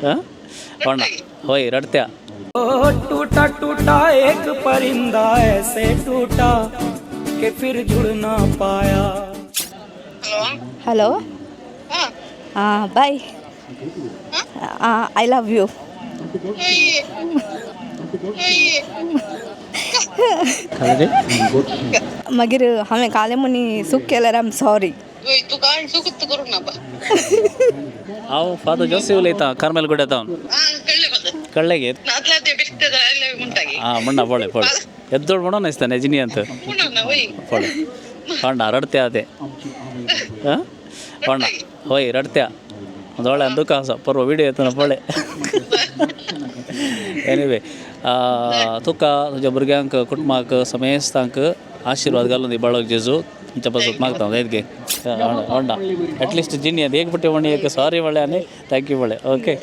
हां होणा होय रडत्या. टूटा टूटा एक परिंदा ऐसे टूटा कि फिर जुड़ ना पाया. Hello. ಹಾಂ, ಬಾಯ್. I love you. मागीर हांवें काले मुनी चूक केल्यार आम सॉरी. तुका आनी चुकूत करूंक ना बा. हांव फादर जोसी उलयतां कार्मेल गुड्या तावन. कळ्ळें म्हाका. कळ्ळें गे? नातला ते बेश्टे जाय म्हणटागी. हां, म्हणना पळय पळय एದ್ದोड म्हणून आसता जिनी अंत. म्हणून ना वय. पळय होणा रडत्या ते. हां, होणा होय रडत्या दोळ्यान दुकां आसा. परवा विडियो येतना पळय. एनिवे, तुका, तुज्या भुरग्यांक, कुटुंबाक, समेस्तांक आशिर्वाद घालून दी बाळक जेजू. तुमच्या पासून मागता जायत गे. होंडा, एटलिस्ट जिनियत एक पट्टी म्हणी एक सॉरी म्हणलें आनी thank you म्हणलें. ओके.